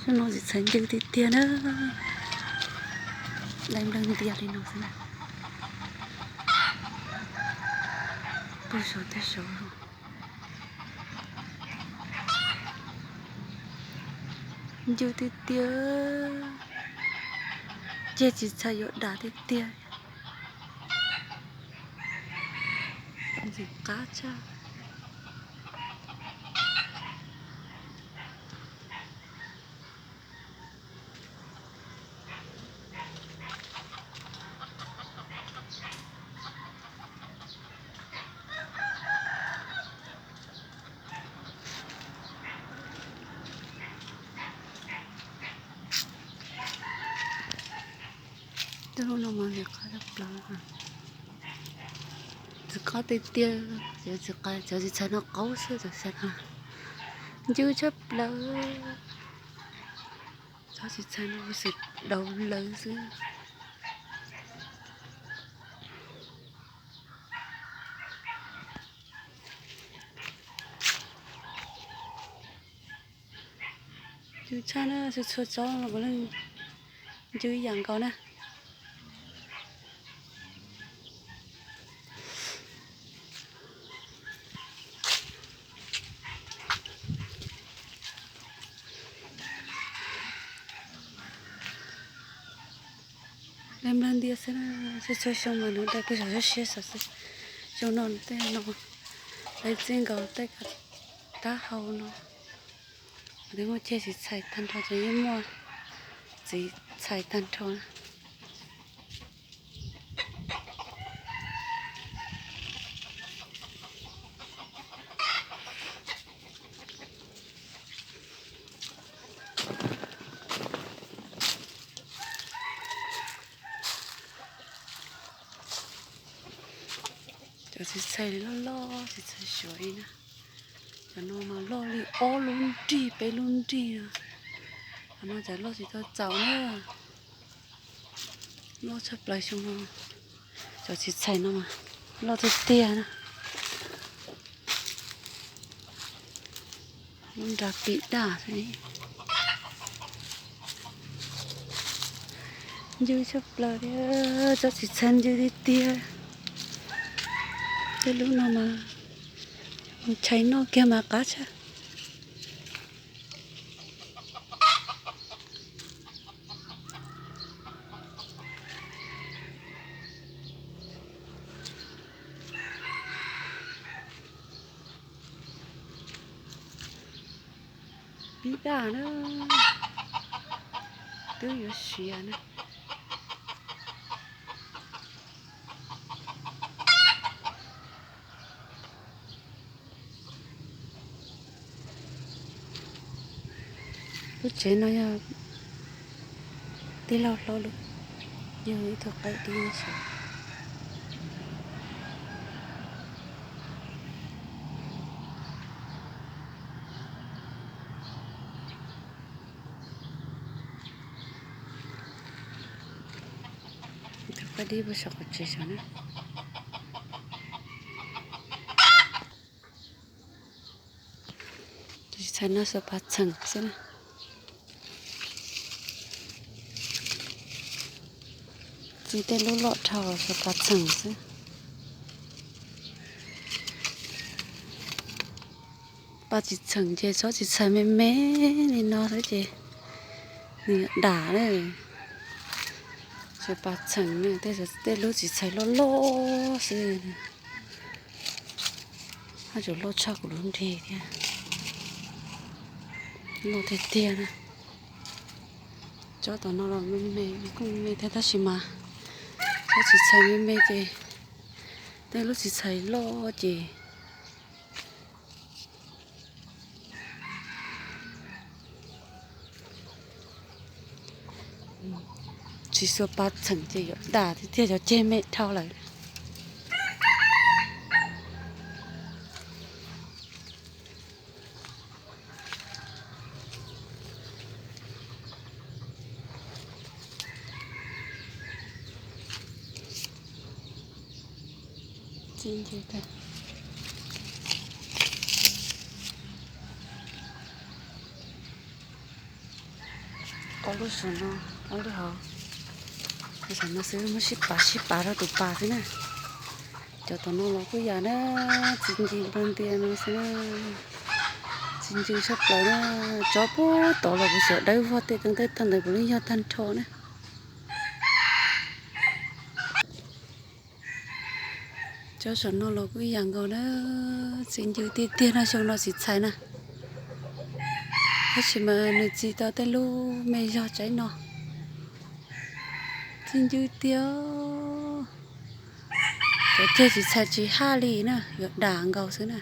Xyoo no txiv txhais ncw tiag tiag na. Dai nplawg ntias li no xwb na. Puag saud tej saud ncw tiag tiag. Ceg txiv txhais yuav dam tiag tiag. Ntxim qab tshaj. Tej lub no mas ntxim qab tshaj plaws. Ntxim qab tiag tiag. Cov txiv txhais no qaub xwb, cov txiv txhais no ncw tshaj plaws. Cov txiv txhais no xwm daus lawv xwb. Ncw tshaj na, txhua txhua tsob los puav leej ncw ib yam nkaus na. Dai nplawg ntias xwb na, txhua txhua xyoo mas nws dai puag saum siab siab xwb. Xyoo no tej no dai txij nkaus tej taub hau no. Twb muaj ceg txiv txhais tag nrho ces yeej muaj txiv txhais tag nrho na. Cov txiv txhais loj loj, txiv txhais suav ib na. Cov no mas loj li ob lub nrig peb lub nrig no. Cov no cas loj tsis tau txaus na. Loj tshaj plaws xyoo no. Cov txiv txhais no mas loj tiag tiag na. Lub nra pim daj xwb. Ncw tshaj plaws thiab, tsob txiv txhais ncw tiag tiag. Tej lub no mas mus tshais noj kiag mas qab tshaj. Pib daj na, twb yuav siav na. Lub tsev no yog tij laug hlob lub, yog ib tug qaib dib saud. Tus qaib dib puag saum qhov tsev saud na. Tus txiv txhais no xuas pas txheem xwb na. Txiv tej lub loj dhau xuas pas txheem xwb. Pas tsis txheem ces tsob txiv txhais me me li no xwb ces nws dam na. Xuas pas txheem na, tej lub txiv txhais loj loj xwb. Haj tseem loj tshaj kuv lub nrig thiab. Loj tiag tiag na. Tsob tom no los me me, kuj me me thiab tab sis mas tsob txiv txhais me me ces tej lub txiv txhais loj ces tsis xuas pas txheem ces yuav dam tiag tiag, cov ceg me dhau lawm. Txi ntse tag. Ob lub saum no, ob lub hauv, saum no xwb, muab sib pav sib pav rau tus pas xwb na. Cov tom no los kuj yam na, txiv ncig npag ntias no xwb na. Txiv ncig tshaj plaws na, tsob puag tod los kuv xav dawb vog tej teeb tawg tag ntawd puav leej yog tag nrho na. Cov saum no los kuj ib yam nkaus na, txiv ncig tiag tiag no xyoo no txiv txhais na. Tab sis mas nws txi tau tej lub me zog tsaib no. Txiv ncig tiag. Cov ceg txiv txhais tsis haj li na, yuav dam nkaus xwb na.